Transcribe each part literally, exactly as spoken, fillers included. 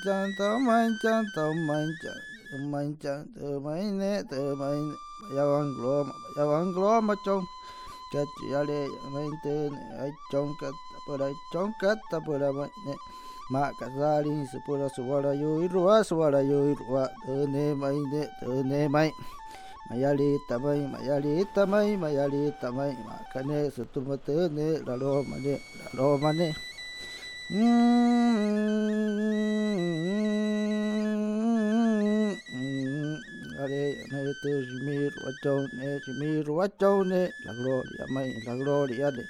Tamaichan, tamaichan, tamaichan, tamaichan, tüü ma'i ne'e, tüü ma'i ne'e, tüü ma'i ne'e, mayawankloma, mayawankloma chon, kat shiale'eya ma'i tüü ne'e, aichon kat tapüla, aichon kat tapüla ma'i ne'e, maa aka saalin süpüla suwalayuuirua, suwalayuuirua, tüü ne'e ma'i ne'e, tüü ne'e ma'i, mayalii tamai, mayalii tamai, mayalii tamai, maa aka ne'e sütüma tüü ne'e, lalooma ne'e, lalooma ne'e. Ale'eya ne'e tü shimiiruwachon ne'e, shimiiruwachon ne'e, la gloria ma'i, la gloria ne'e,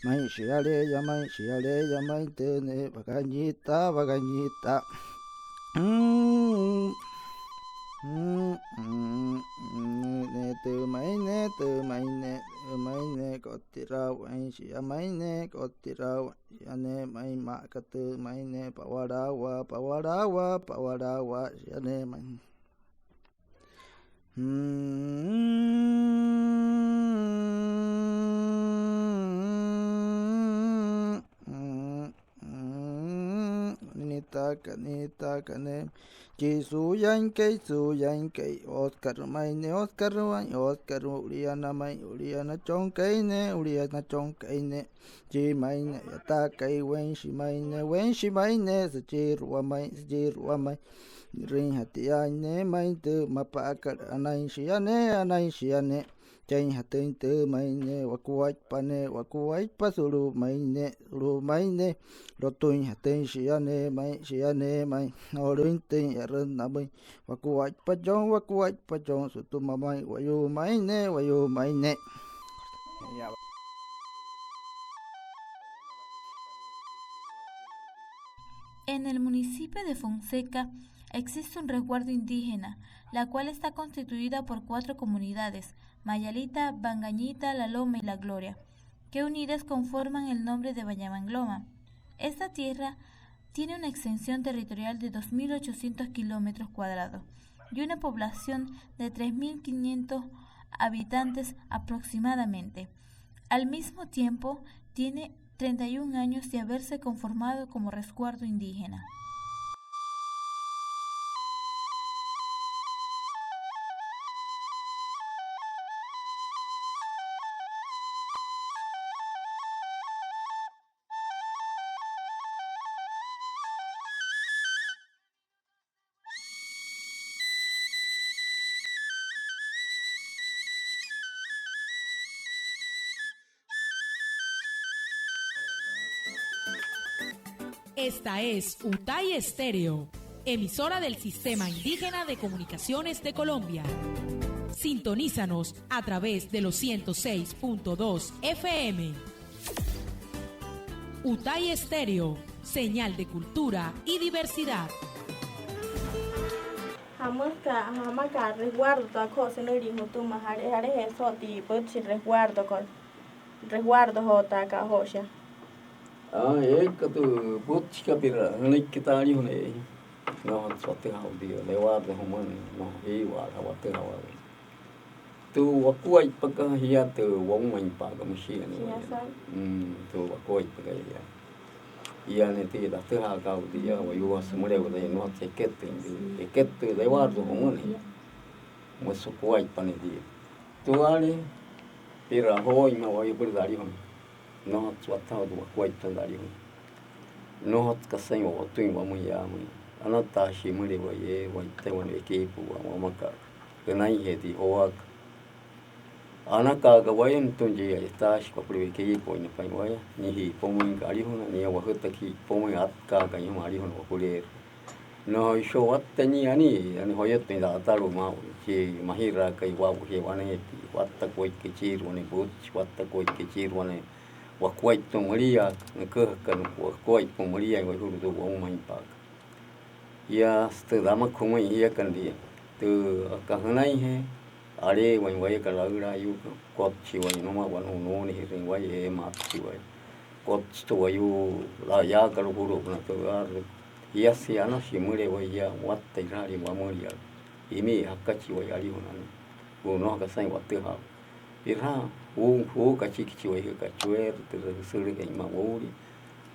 ma'i shiale'eya ma'i, shiale'eya ma'i tü ne'e, wakainjitaa, wakainjitaa. Ne'e tü ma'i ne'e, tü ma'i ne'e, tü ma'i ne'e, kotirawain shia ma'i ne'e, kotirawain. Shia ne'e ma'i, maa aka tü ma'i ne'e, pawalawaa, pawalawaa, pawalawaa, shia ne'e ma'i. Nitaaka, nitaaka ne'e. Chi suuyainkai, suuyainkai. Oscar ma'i ne'e, Oscar ma'i, Oscar, Juliana ma'i, Juliana chonkai ne'e, Juliana chonkai ne'e. Chi ma'i ne'e, a'yataakai, Wenshi ma'i ne'e, Wenshi ma'i ne'e, süchiirua ma'i, süchiirua ma'i. Ni'rüinjatüin ne'e ma'i tü mmapa'akat, anain shia ne'e, anain shia ne'e. Chainjatüin tü ma'i ne'e, wakuaippa ne'e, wakuaippa sulu'u ma'i ne'e, sulu'u ma'i ne'e. Lotüinjatüin shia ne'e ma'i, shia ne'e ma'i. No'olüinjatüin yarünnamüin. Wakuaippa chon, wakuaippa chon, sütüma ma'i, wayuu ma'i ne'e, wayuu ma'i ne'e. En el municipio de Fonseca existe un resguardo indígena, la cual está constituida por cuatro comunidades: Mayalita, Bangañita, La Loma y La Gloria, que unidas conforman el nombre de Bayamangloma. Esta tierra tiene una extensión territorial de dos mil ochocientos kilómetros cuadrados y una población de tres mil quinientos habitantes aproximadamente. Al mismo tiempo, tiene treinta y un años de haberse conformado como resguardo indígena. Esta es Utay Estéreo, emisora del Sistema Indígena de Comunicaciones de Colombia. Sintonízanos a través de los ciento seis punto dos F M. Utay Estéreo, señal de cultura y diversidad. Jamüsüka, jamaka resguardo tü ako'o sünülia jütüma, jale, jale je so'o tü pütchi resguardo ko, resguardo joo tü ako'o shia. Aa, eeka tü pütchika, pira jünüiki tü alijuna, nnojotsü watüjaa tia, resguardo jümüin, nnojo jiiwa'alaja watüjaa waya. Tü wakuaippakat jia tü woumainpa'aka müshia. Mm, tü wakuaippakat jia. Iane tia tatüjaakat aa'u tia, wayuuirua sümüle'e taya, nnojotsü eketüin tia. Eketü tü resguardo jümüin. Müsü wakuaippa nia tia. Tuale, pira joo mma wayuu süpüla tü alijuna. Nnojotsü watüjaa tü wakuaippa tü alijuna. Nnojotsü kasain wa'watüin wamüin yaamüin. Anataashi müle'e waya, wa'iteein wane equipo wamaka'a. Jünainjee tia joaka. Anakaaka waya, nütüma chi a'yataashi wapüla equipoin paa'in waya. Nijia ipa wamüin alijuna, nia wajütaka ipa wamüin, atkaakai jümaa alijuna wapüleerua. Nnojoishi watta nia anii, anii joyotüin tü a'yatalu'u maa'u chi majiraakai waa'u, jia waneepia. Wattaka waya kechiirua wane pütchi, wattaka waya kechiirua wane wakuaippa tü müliaa, nüküjaka wakuaippa müliaa wayuu tü woumainpa'aka. Yaa, sütüma tü maka jümüin jiakana tia. Tü aka jünainjee, ale'ewain waya aka laülaayuukana, kotshi waya nümaa wanaa nuunajirüin waya, eematshi waya. Kotshi tü wayuu yaaka lujuru'upünaa tü aaru. Jiasü jia, anashi müle'e waya, watta iraa wamüliaa. Jimii jakachi waya alijuna. Nnojo kasain watüjaa. Piraa, juu, juu kachikichi waya, kachueru, tü sülüjüin mma wouli.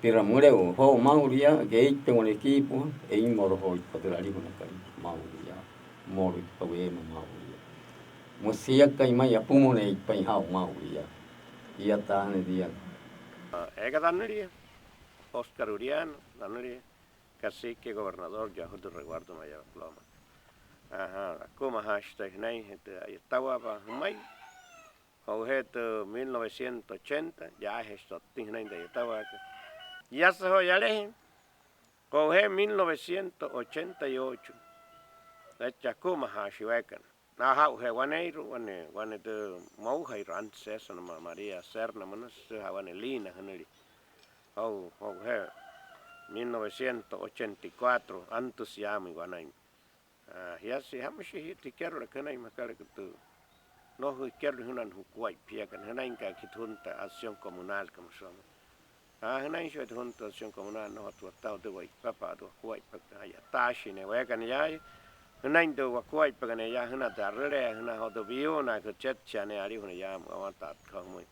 Türa müle'u joo maa'ulu yaa, keeitpa wane equipo, eein mo'lojooitpa türa alijuna Caribe maa'ulu yaa, mo'lüitpa weema maa'ulu yaa. Müsü jiakana ma'i apumuneeitpain jaa'u maa'ulu yaa. Jiyataa ne'e tia. Eeka tanülia Oscar Uriano, tanülia cacique gobernador Yajütü Resguardo Mayab Loma. Ajaa, akumajaashi taya jünain tü a'yatawaapa'a jümai. Jo'ujee tü mil novecientos ochenta, yaajeeshi sottüin jünain tü a'yatawaakat. Yasü joo yalajee, jo'ujee mil novecientos ochenta y ocho, eechi akumajaashi shiwakana. Naja'a ja'ujee waneeirua, wane, wane tü moujairua, antes eso nümaa María Serna münüsü, süja'a wane Lina jünülia. Jo'u, jo'ujee mil novecientos ochenta y cuatro, antüsü yaamüin wanainmüin. Aa, jia, jia, jamüshii jia tü jikerolükat jünain, makalaka tü, nnojo jikerolüin jünain jukuaippa jiakana, jünain aka jia tü junta Acción Comunal, aka müsü wamüin. Aa, jünain shia tü junta Acción Comunal, nnojotsü watüjaa tü wa'ipapa'a, tü wakuaippakat, a'yataashii ne'e wayakana yaaya. Jünain tü wakuaippakana yaa, jünain tü arüleekat, jünain joo tü piyuunakat, jüche'tshia ne'e alijuna yaamüin, wamataatkat joo jümüin.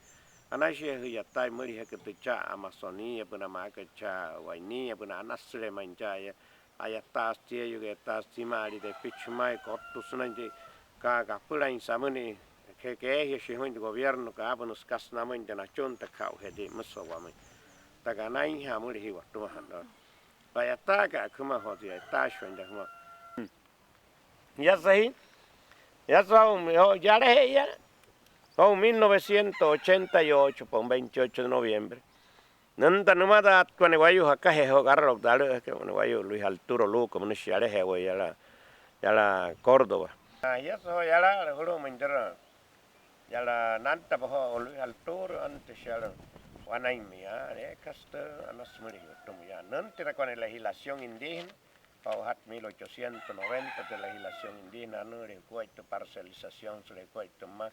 Anashia jü'itaai mülejüka tü chaa Amazonía pünaa, maa aka chaa Guainía pünaa, anasüle ma'i cha'aya. A'yataasü chieyuuka, a'yataasü chima'alii tepichi jümain, kottüsü sünain tia aka kapülain samüin, je keejiashii jümüin tü gobiernokat, aapünüsü kasa namüin tü nachuntakat ja'ujee tia, müsü joo wamüin. Taka anainjaa mülejüin watüma jana. A'yataaka jümaa joo tia, a'yataashii wainta jümaa. Yasü jia, yasü joo, joo yalaje'eya joo mil novecientos ochenta y ocho, pa un veintiocho de noviembre. Nünta nümataatkat wane wayuu jakajee joo karaloukta alü'üjakat, wane wayuu Luis Arturo Luco münüshi, yalaje'ewai yala, yala Córdoba. Aa, yasü joo yalaala julu'umüin türa, yala nantapa joo Luis Arturo, antüshi yala wanainmüin yaa, eekasü tü, anasü mülejüin watüma yaa. Nüntiraka wane legislación indígena, jo'ujat mil ochocientos noventa, tü legislación indígena, anüüle jukuaippa tü parcelización, süle jukuaippa tü mma,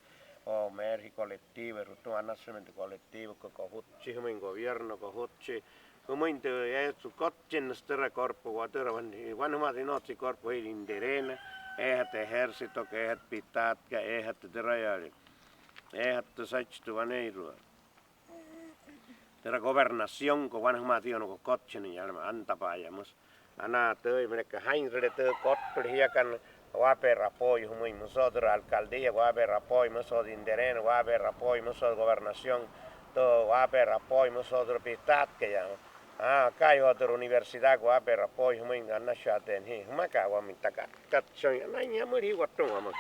joo meerü jia colectivo, e'rütüma anasü jümüin tü colectivo, ko, kojutshi jümüin gobierno, kojutshi jümüin tü, eesü kotchinnüsü türa cuerpo, watüra wan, wan jümaa tü, nnojotsein cuerpo, jia Inderena, eejatü ejércitoka, eejatü pitaatkat, eejatü türayale, eejatü süsachi tü waneeirua türa gobernación, ko wane jümaa tia, wane kokotchinüin yala, antapa'aya müsü. Anaa tüü, müleka jaa'inrüle tü kottüle jiakana, waapeerü apoyo jümüin, müsü joo türa alcaldía, waapeerü apoyo, müsü joo tü Inderena, waapeerü apoyo, müsü joo tü gobernación, tü, waapeerü apoyo, müsü joo türa pitaatkat yaa. Aa, aka joo türa universidad, waapeerü apoyo jümüin, anashaateena jia, jümaka'a wamüin, taka, taka, anainjaa mülejüin watüma wamaka.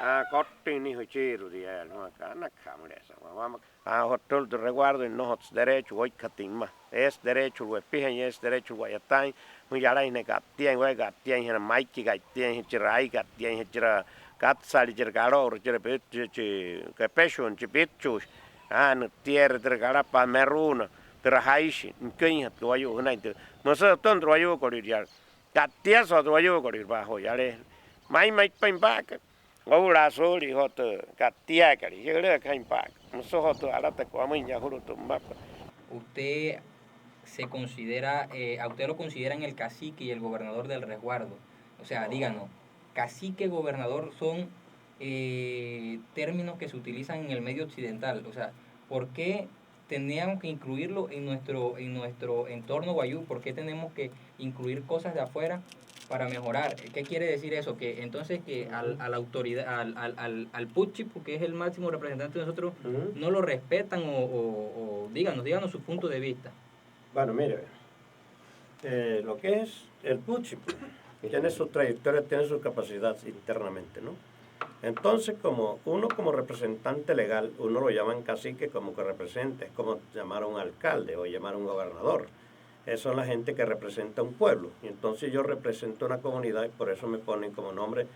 Aa, kottüin nia jüchiirua tia, jümaka'a, anakaja mülesa wamaka. Aa, joo tüü tü resguardo, nnojotsü derecho woikajatüin mma. Eesü derecho wepijüin, eesü derecho wa'yataain, jüma yalainjana ka'ttiain waya, ka'ttiainjana maiki, ka'ttiainjana chira ai, ka'ttiainjana chira katsaali, chira kalo'uru, chira pütchi, chi kepeshun, chi pitchuushi. Aa, nü'ttiere türa kalapa, meru'una, türa jaishi, nüküinjatü wayuu jünain tü. Müsü jütüma tü wayuukolüirua yaa. Ka'ttiasü joo tü wayuukolüirua paa joo yale. Ma'i maitpain pa'aka. Oo'ulaa suulia joo tü ka'ttiaakalüirua, jülüaka jaa'in pa'aka. Müsü joo tü alatakat wamüin yaa julu'u tü mmakat. Usted se considera, eh, a usted lo consideran el cacique y el gobernador del resguardo. O sea, díganos, cacique, gobernador son, eh, términos que se utilizan en el medio occidental. O sea, ¿por qué tendríamos que incluirlo en nuestro, en nuestro entorno wayuu? ¿Por qué tenemos que incluir cosas de afuera para mejorar? ¿Qué quiere decir eso? Que entonces que al, a la autoridad, al, al, al, al Puchi, porque es el máximo representante de nosotros, no lo respetan o, o, o díganos, díganos su punto de vista. Bueno, mire, eh, lo que es el Puchi, pues, tiene su trayectoria, tiene su capacidad internamente, ¿no? Entonces, como uno como representante legal, uno lo llaman cacique como que representa, es como llamar a un alcalde o llamar a un gobernador. Eso es la gente que representa a un pueblo. Y entonces yo represento una comunidad y por eso me ponen como nombre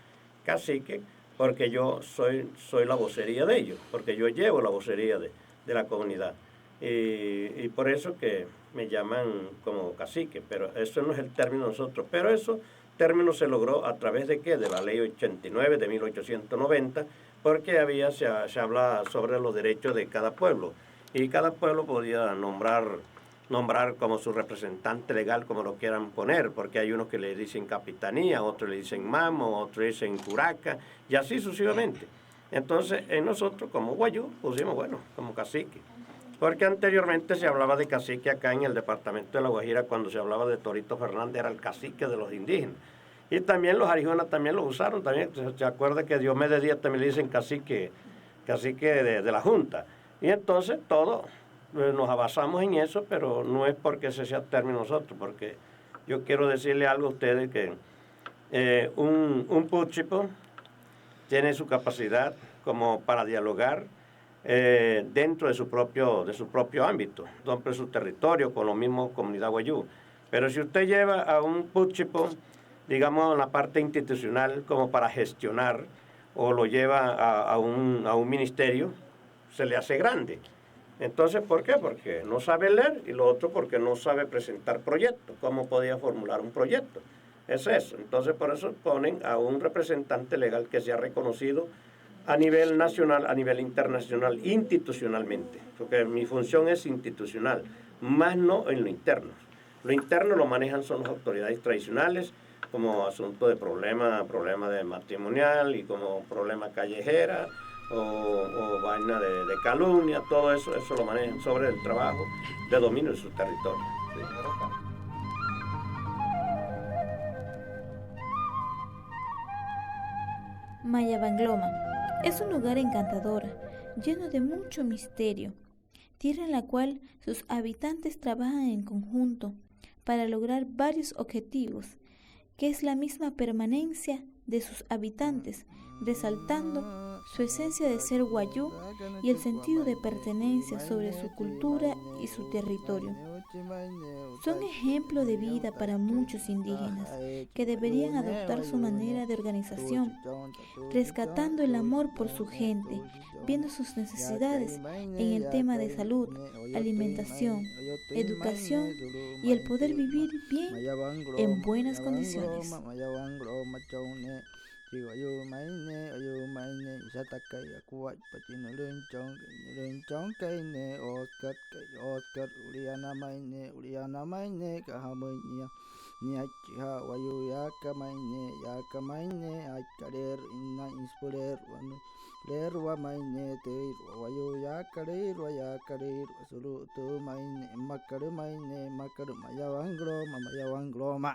cacique, porque yo soy, soy la vocería de ellos, porque yo llevo la vocería de, de la comunidad. Y, y por eso que me llaman como cacique, pero eso no es el término de nosotros. Pero eso término se logró a través de qué? De la ley ochenta y nueve de mil ochocientos noventa, porque había, se, se habla sobre los derechos de cada pueblo, y cada pueblo podía nombrar, nombrar como su representante legal, como lo quieran poner, porque hay unos que le dicen capitanía, otros le dicen mamo, otros dicen curaca, y así sucesivamente. Entonces, eh, nosotros como wayuu pusimos, bueno, como cacique. Porque anteriormente se hablaba de cacique acá en el departamento de La Guajira, cuando se hablaba de Torito Fernández, era el cacique de los indígenas. Y también los Arjona también lo usaron, también se, se acuerda que Diomedes Díaz también le dicen cacique, cacique de, de la Junta. Y entonces todo, eh, nos basamos en eso, pero no es porque ese sea término nosotros, porque yo quiero decirle algo a ustedes que, eh, un, un púchipo tiene su capacidad como para dialogar, eh, dentro de su propio, de su propio ámbito, dentro de su territorio, con lo mismo comunidad wayuu. Pero si usted lleva a un púchipo, digamos, en la parte institucional como para gestionar, o lo lleva a, a un, a un ministerio, se le hace grande. Entonces, ¿por qué? Porque no sabe leer, y lo otro porque no sabe presentar proyectos. ¿Cómo podía formular un proyecto? Es eso. Entonces, por eso ponen a un representante legal que sea reconocido a nivel nacional, a nivel internacional, institucionalmente. Porque mi función es institucional, más no en lo interno. Lo interno lo manejan son las autoridades tradicionales, como asunto de problema, problema de matrimonial y como problema callejera o, o vaina de, de calumnia, todo eso, eso lo manejan sobre el trabajo de dominio de su territorio. Sí. Mayabangloma es un lugar encantador, lleno de mucho misterio, tierra en la cual sus habitantes trabajan en conjunto para lograr varios objetivos, que es la misma permanencia de sus habitantes, resaltando su esencia de ser wayuu y el sentido de pertenencia sobre su cultura y su territorio. Son ejemplo de vida para muchos indígenas que deberían adoptar su manera de organización, rescatando el amor por su gente, viendo sus necesidades en el tema de salud, alimentación, educación y el poder vivir bien en buenas condiciones. Niachi jaa wayuu yaaka ma'i ne'e, yaaka ma'i ne'e, aa'icaleerü, innain süpüleerü, wanüleerü wamai ne'e, tüirua wayuu yaakalüirua, yaakalüirua sulu'u tü ma'i ne'e, mmakalü ma'i ne'e, mmakalü. Mayawangloma, mayawangloma.